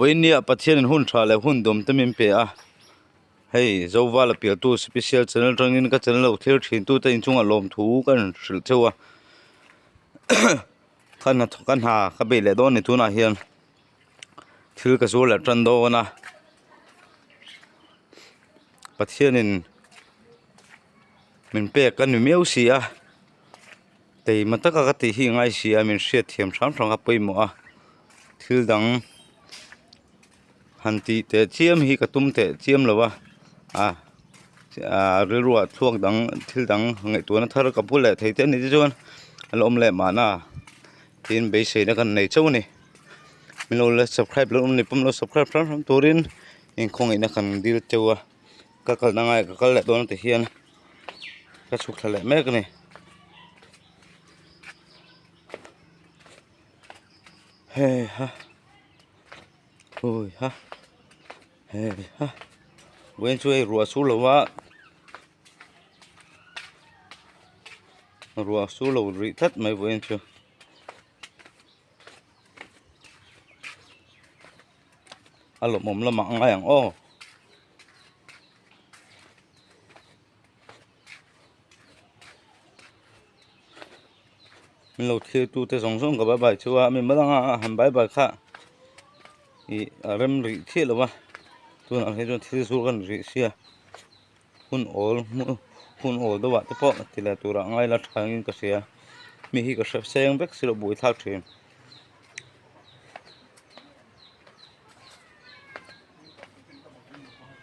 Vawinia Pathianin hun tha leh hun dawm te min pe a, hei Zovala pialtu special channel atangin ka channel lo thlir thin tute inchungah lawmthu ka rawn hrilh cheu a, ka hnathawk ka hna ka bei leh dawn a ni tunah hian thil ka zuar leh tan dawn a, Pathianin min pek a ni miau si a. Teima taka ka tih hi i ngai si a min hriat thiam hram hram kha pawimawh a thil dang han tih teh chiam hi ka tum teh chiam lo a ah ah rilruah thluak dang thil dang ngaihtuahna thar ka pu leh thei te a nih te chuan a la awm leh mahna tin beiseina kan nei chauh a ni min lo la subscribe lo awm ni pawh min lo subscribe hram hram turin inkhawngaihna kan dil teuh a ka kalna ngaiah ka kal leh dawn ti hian. Ka chhuk thla leh mek a ni. Hei ha hui ha hei ha vawiin chu hei ruah a sur lo a ruah a sur lo rih tlat mai vawiin chu. A lawmawm lamah a ngai ang aw. Min lo thlir tu te zawng zawng ka bye bye chu a mi malanga han bye bye kha ih a rem rih chiah lo va tunah phei chuan thil zur kan rih sia hun awl hun awl deuh ah te pawh ti leh turah ngai la tha angin ka hria mi hi ka hre seng vek si lo buaithlak thin.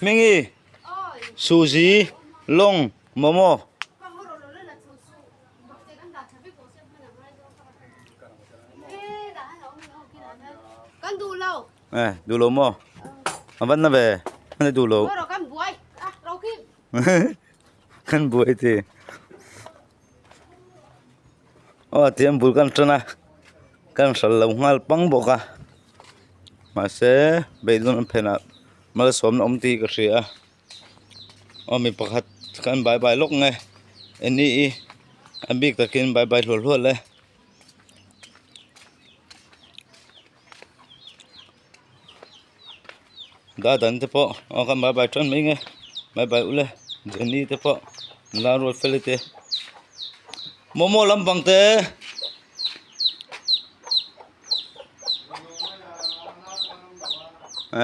Hmingi Suzy Long Momo. Eh, duh lo maw? A van na ve. An duh lo. Kan buai ti. Aw tiang bul kan tan a kan hral lo nghal pang bawk a mahse beidawn an phenah malsawmna awm tih ka hria a aw mi pakhat kan bye bye lawk nge eng i a bik takin bye bye hluah hluah le. Dadan te pawh aw kan bye bye tan mai nge bye bye ule Jenny te pawh nula ruat feli te momo lampang te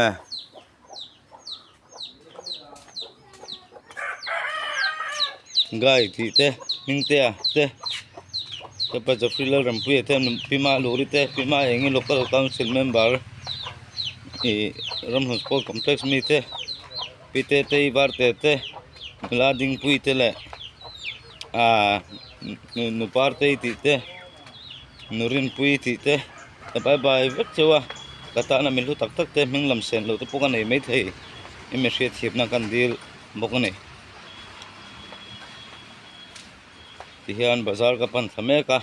eh. Gai tih te Hmingtea te Kepa Jeffrey Lalrampuia te Pima Luri te Pima Engi Local Council Member ih Ramhlun Sport Complex mi te Pi Tetei Varte te Nula Dingpui te leh ah Nupartei tih te Nurinpui tih te ka bye bye vek cheu a ka tana mi hlu tak tak te hming lam sen loh te pawh ka nei maithei i mi hriatthiamna kan dil bawk a ni tihian bazar ka pan thla mek a.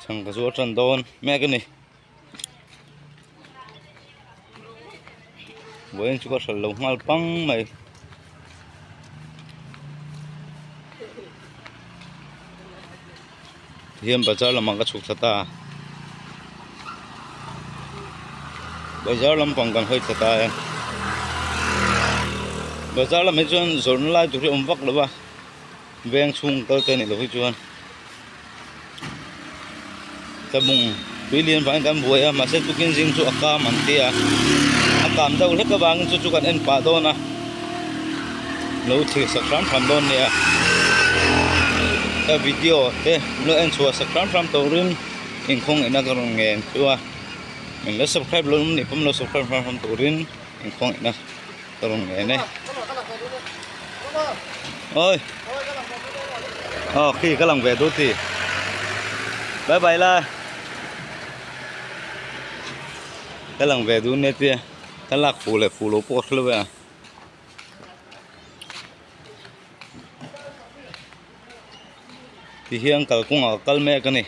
Chhang ka zuar tan dawn mek a ni vawiin chu ka hralh lo nghal pang mai tihian bazar lamah ka chhuk thla ta a bazar lampang kan hawi thla ta e bazar lamah hi chuan zawrhna lai tur hi a awm vak lo va. Veng chhung kal te nih loh hi chuan tlabung tui lian vangin kan buai a mahse tukin zing chu a kam an ti a a kam deuh hlek avangin chu chu kan en pah dawn a lo thlir sak hram hram dawn nia ka video te lo en chhuah sak hram hram turin inkhawng ina ka rawn ngen chu a min la subscribe lo nih pawh min lo subscribe hram hram turin inkhawng ina. Ka rawn ngen e. Oi. Aw khi ka lang ve duh ti. Bye bye la. Ka lang ve duh nia tia. Ka lak fuh leh fuh lo pawh ka hre lo e a. Tihian kalkawngah ka kal mek a ni.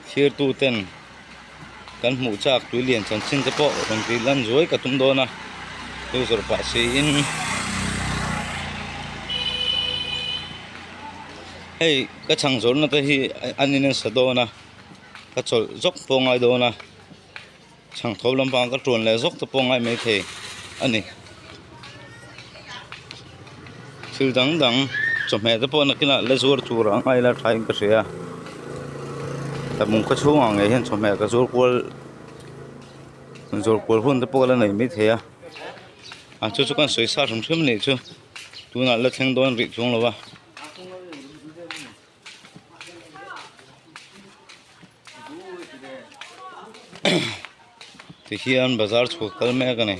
Thirtu ten kan hmuh chak tui lian chanchin te pawh rawn tih lan zuai ka tum dawn a chu zawrh pah siin. Hei ka chhang zawrhna te hi an in sa dawn a ka chawlh zawk pawh ngai dawn a chhang tho lampang ka tuan leh zawk te pawh ngai maithei a ni thil dang dang chawhmeh te pawh nakinah la zuar tur ang a ila tha in ka hria tlabung khaw chhungah ngei hian chawhmeh ka zuar kual zawrh kual hun te pawh ka la nei maithei a a chu chu kan sawi sa hrim hrim a nih chu tunah la thleng dawn rih chuang lo va. Tihian bazar chhuak kal mek a ni.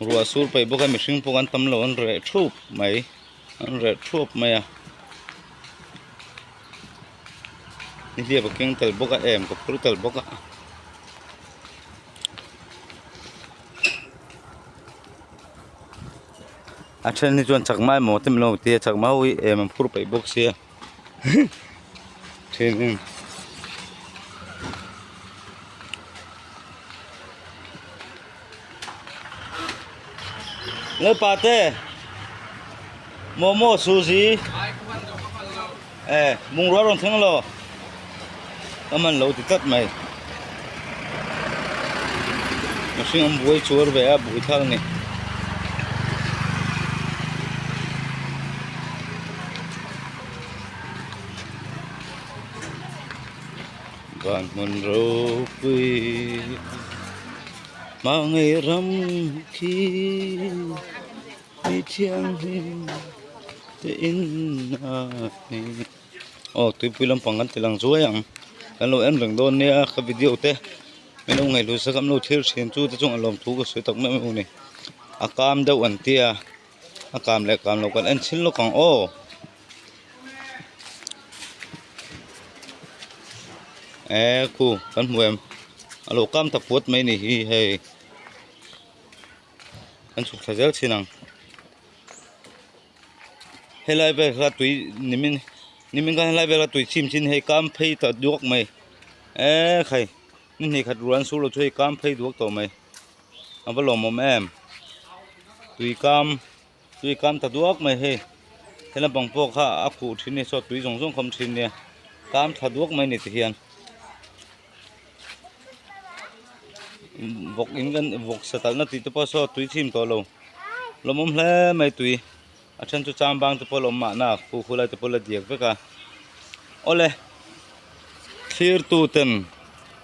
Ruah sur peih bawk a mihring pawh an tam lo an reh thup mai an reh thup mai a. Nihliap a keng tel bawk a em ka phur tel bawk a. A then hi chuan chakma emaw te min lo ti a chakma ho hi em an phur peih bawk sia then Lalpa te momo suji e bungrua rawn thleng lo ka man lo ti tlat mai mihring an buai chuar ve a buai thlak a ni. Van hmun ropui hmangaih ram khi mi thianghlim te in a ni aw tuipui lampang kan ti lang zuai ang kan lo en reng dawn nia ka video te min lo ngaihlu sak a min lo thlir thin chu te chuan a lawmthu ka sawi tak meuh meuh a ni a kam deuh an tia a kam leh kam lo kan en chhin lawk ang aw. E khu kan hmu em a lo kam ta puat mai ni hi hei kan chhuk thla zel thin ang helai vel kha tui nimin nimin khan helai vela tui chim chin hei kam phei ta duak mai e khai ni hnih khat ruah an sur lo chu hei kam phei duak tawh mai a va lawmawm em tui kam. Tui kam ta duak mai hei he lampang pawh kha a khuh thin a ni saw tui zawng zawng kha a awm thin nia kam tha duak mai a ni tihian vawk in kan vawk sa talh na tih te pawh saw tui chim tawh lo lawmawm hle mai tui a then chu chang bang te pawh a awm mahna khu khu lai te pawh la diak vek a awle thlir tu ten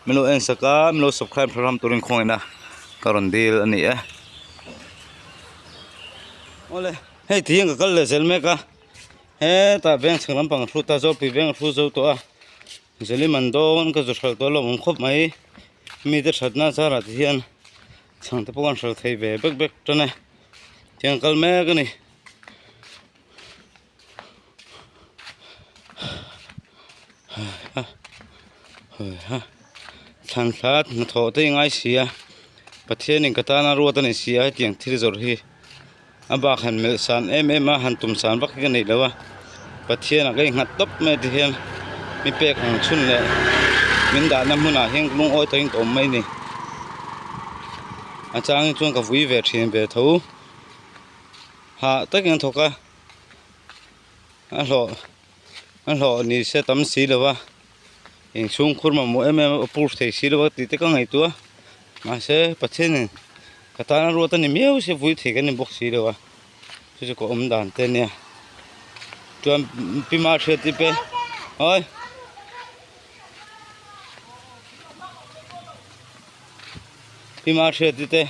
min lo en sak a min lo subscribe hram turin khawngaihna ka rawn dil a ni e. Awle hei ti hian ka kal leh zel mek a hetah veng chhak lampang a hrut a zawlpui veng a hru zo tawh a Zelim an dawn ka zu hralh tawh a lawmawm khawp mai mite thatna zarah te hian chhang te pawh an hralh thei ve bek bek tan e tiang kal mek a ni. Thlan thla hnathawh te i ngai si a Pathianin ka tana ruat a ni si a hetiang thil zawrh hi a bak han melh san em em a han tum san vak hi ka neih lo a Pathianah ka inghat tawp mai ti hian mi pek ang chhun leh min dahna hmunah hian lungawi takin ka awm mai a ni a changin chuan ka vui ve thin ve tho hah takin a thawk a. A hlawh a hlawh ni se tam si lo va inchhung khur mamawh em em a pur thei si lo va tih te ka ngaihtuah a mahse Pathianin ka tana ruat a ni miau sia vui thei ka ni bawk si lo a chu chu ka awm dan te ania chuan pi ma hriat te awi. Pi Mahriati te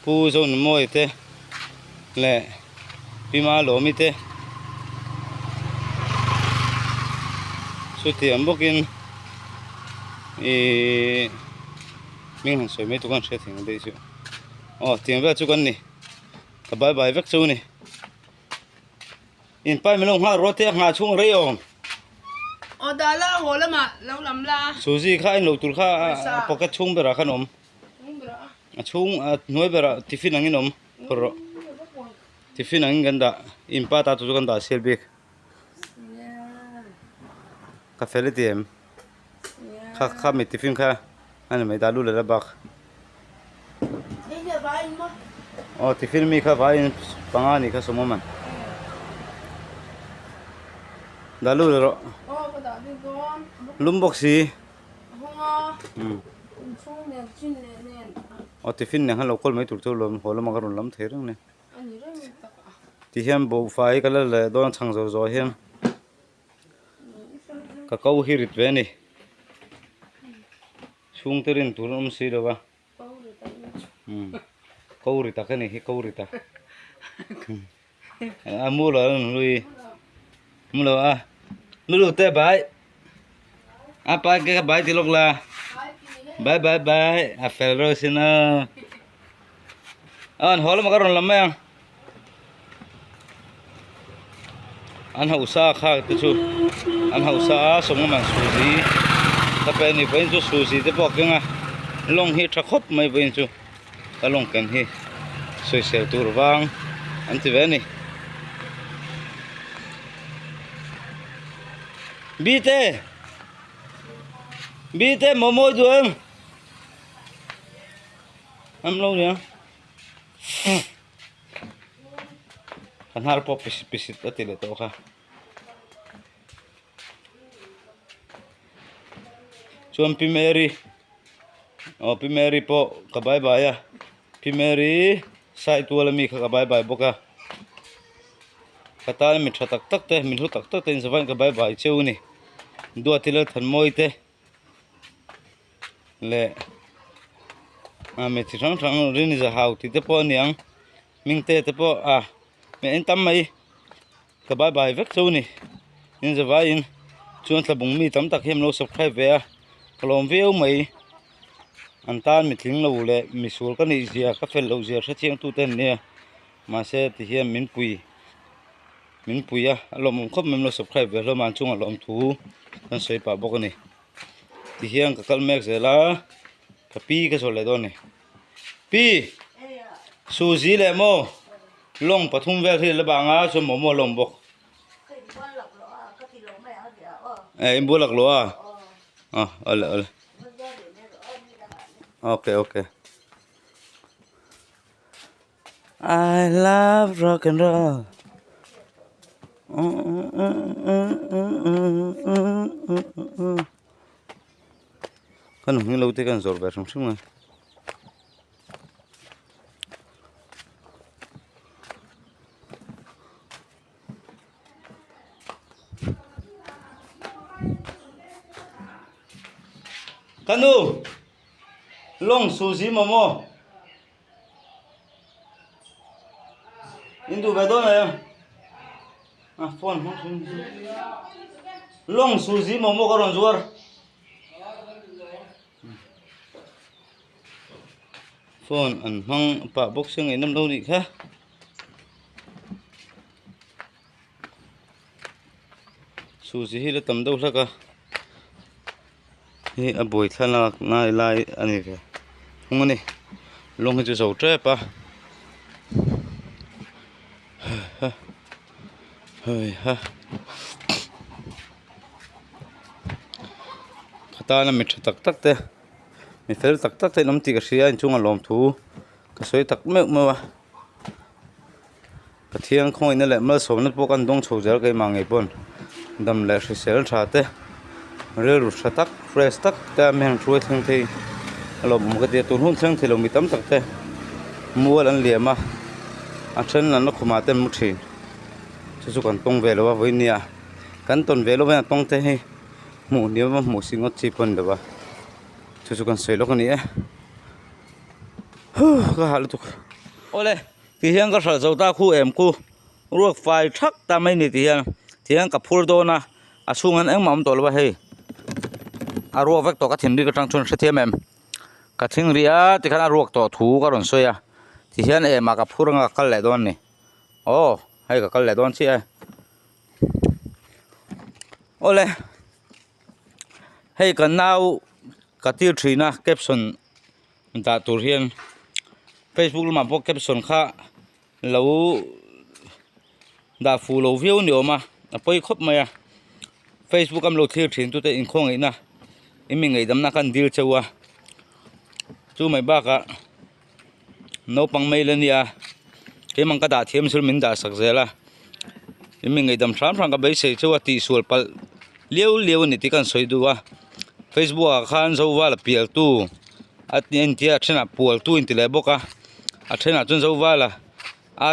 Pu Zonunmawia te leh Pi Malawmi te chutiang bawkin ihh hming han sawi mai tur khan hriat thei ang daih chu aw tiang vel chu kan ni ka bye bye vek chu a ni in pai min lo nghak ruat te a nghah chhung rei awm. Aw dah la haw lamah lo lam la. Suzy kha a inlo tur kha a pocket chhung berah khan a awm. A chhung a hnuai berah tiffin angin a awm phawrh rawh. Tiffin angin kan dah in pa ta tur chu kan dah sial bik. Ka fel i ti em? Kha kha mi tiffin kha a ni mai dah lut leh la bak. Aw tiffin mi kha vaiin panga ni kha sawm awm ang. Dah lut rawh. Aw ka dah lut dawn. Lum bawk si. A hawng a. Inchhung nen chin leh nen. Aw tiffin nen khan lo kawl mai tur chu lawm haw lama ka rawn lam thei reng ni. A ni reng tak a. Ti hian buhfai hi ka la leh dawn a chhang zawh zawh hian. Ka ko hi rit ve a ni. Chhungte rin tur an awm si lo va. Ko ri tak a ni hi ko ri tak. A mu lo an hlui. Mu lo a. Lu te bai. A pa ke ka bai ti lok la. Bye bye bye. A fel ro sin a. An haw lamah ka rawn lam mai ang. An hausa kha te chu an hausa a sawmnga man suzi ka pe a ni vawiin chu suzi te pawh a keng a lawng hi a tha khawp mai vawiin chu ka lawng ken hi sawisel tur vang an ti ve a ni. Bite Bite momo i duh em? Am lo nia. Ka hnar pawh pisit pisit a ti leh tawh kha. Chuan Pi Mary aw Pi Mary pawh ka bye bye a Pi Mary Saitual ami kha ka bye bye bawk a ka tan mi tha tak tak te min hlu tak tak te inzavain ka bye bye cheu a ni Duati Lalthanmawii te. leh ah mi chi hrang hrang rin za hau tih te pawh a niang hming te te pawh ah meh en tam mai ka bye bye vek chu a ni in za vaiin chuan thlabung mi tam tak hi an lo subscribe ve a ka lawm viau mai an tan mitling lo leh misual ka nih zia ka fel loh zia hrechiang tute an nia mahse tihian min pui. Min pui a, a lawmawm khawp mai an lo subscribe ve hlawm a an chungah lawmthu kan sawi pah bawk a ni. Tihian ka kal mek zel a, ka pi ka zawrh leh dawn a ni. Pi! Suzi leh maw lawng pathum vel hi la bang a chuan momo a lawm bawk. Eh inbual lak lawh a? Ah awle awle. Okay okay. I love rock and roll. Kan hming lo te kan zawrh ve hrim hrim a. Ka nu lawng suzi momo. In duh ve dawn em? A phone hmang thung. Lawng suzi momo ka rawn zuar. Phone an hmang pah bawk sia ngaihnawm lo nih kha. Suzi hi la tam deuh hlek a. Hei a buai thlalak lai lai a ni ve thung a ni lawng hi chu zo tep a hei ha ka tana mi tha tak tak te mi fel tak tak te an awm tih ka hria a inchungah lawmthu ka sawi tak meuh meuh a Pathian khawngaihna leh malsawmna pawh kan dawng chho zel keimah ngei pawn dam leh hrisel tha te rilru tha tak fresh tak te a mi han hruai thleng thei a lawmawm ka ti a tun hun thleng thei lo mi tam tak te mual an liam a a then an la khumah te an mu thin chu chu kan tawng ve lo a vawiin nia kan tawn ve lo a tawng te hi hmuh hniam a hmuh si ngawt chi pawh a ni lo a chu chu kan sawi lawk a ni e huh ka hah lutuk awle. Ti hian ka hralh zo ta khu em khu ruak fai thak ta mai ni ti hian ti hian ka phur dawn a a chhung hian engmah a awm tawh lo a hei a ruak vek tawh ka thinrim atang chuan hrethiam em ka thing rih a tikhan a ruak tawh thu ka rawn sawi a ti hian emah ka phur anga ka kal leh dawn a ni aw hei ka kal leh dawn chiah e awle hei ka nau ka tir thin a caption. Dah tur hian facebook lamah pawh caption kha lo dah fuh lo viau ni awm a a pawi khawp mai a facebook a an lo thlir thin tute inkhawngaihna i mi ngaihdamna kha an dil cheu a chu mai bakah naupang mai la nia. Keimah ka dah thiam chu min dah sak zel a in mi ngaihdam hram hram ka beisei chu a tihsual palh liau liau a ni tih ka han sawi duh a facebook ah khan zovala pial tu a entir a a thenah pual tu in ti leh bawk a a thenah chuan zovala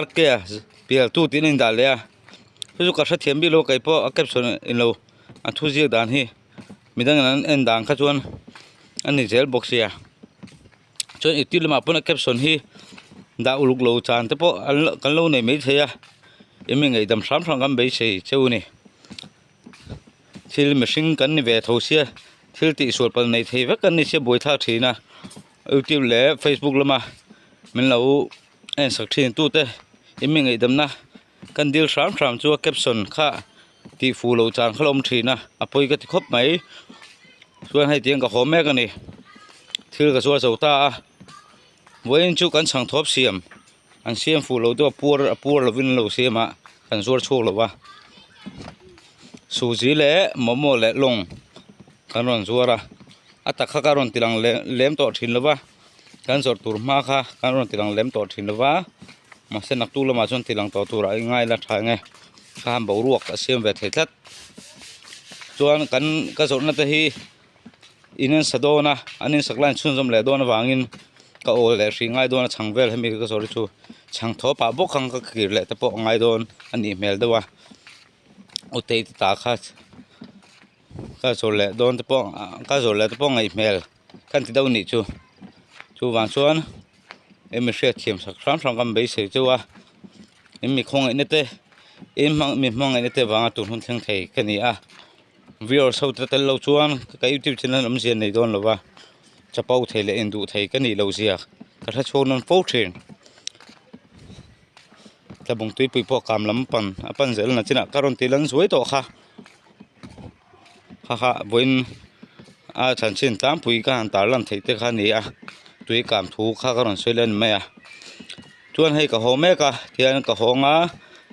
r k a pial tu tiin a indah leh a chu chu ka hrethiam bik lo a keipawh a caption englo a thu ziak dan hi midang in an en dan kha chuan a ni zel bawk sia. Chuan youtube lamah pawn a caption hi dah uluk lo chan te pawh an kan lo nei maithei a eng ngaihdam hram hram kan beisei cheu a ni thil mihring kan ni ve tho sia thil tihsual palh nei thei vek kan ni sia buaithlak thin a youtube leh facebook lama min lo en sak thin tute eng ngaihdamna kan dil hram hram chu a caption kha tih fuh loh chan kha la awm thin a a pawi ka ti khawp mai chuan hei tiang ka haw mek a ni thil ka zuar zo ta a vawiin chu kan chhang thawp siam an siam fuh loh deuh a puar a puar lovin an lo siam a kan zuar chhuak lo va suzi leh momo leh lawng kan rawn zuar a a tak kha ka rawn ti lang lem lem tawh thin lo va. Kan zawrh tur hma kha kan rawn ti lang lem tawh thin lova mahse naktuk lamah chuan ti lang tawh turah i ngai la tha enge kha han boruak a siam ve thei tlat chuan kan ka zawrhna te hi in an sa dawn a an insak lai an chhunzawm leh dawn avangin ka awl leh hrih ngai dawn a chhang vel hemi ka zawrh hi chu chhang thaw pah bawk ang ka kir leh te pawh a ngai dawn a nih hmel deuh a utei te ta kha ka zawrh leh dawn te pawh ka zawrh leh te pawh ngaih hmel. Kan ti deuh nih chu chuvang chuan eng mi hriatthiam sak hram hram kan beisei chu a eng mi khawngaihna te eng hmang mi hmangaihna te vanga tun hun thleng thei ka ni a viewers ho te tel lo chuan ka youtube channel awmzia nei dawn lo va chapo thei leh induh thei ka nih loh zia ka hre chhuak nawn fo thin tlabung tuipui pawh kam lam pan a pan zel na chinah ka rawn ti lan zuai tawh kha. Haha vawiin a chanchin tlangpui ka han tarlan theih te kha a ni a tui kam thu kha ka rawn sawi leh a ni mai a chuan hei ka haw mek a tihian ka hawng a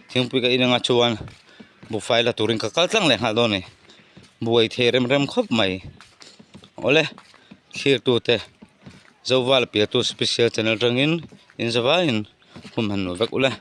thingpui ka in anga chuan buhfai la turin ka kal tlang leh nghal dawn a ni buai thei rem rem khawp mai awle thlir tute zoval piantu special channel atangin in zavaiin hun han nuam vek ule.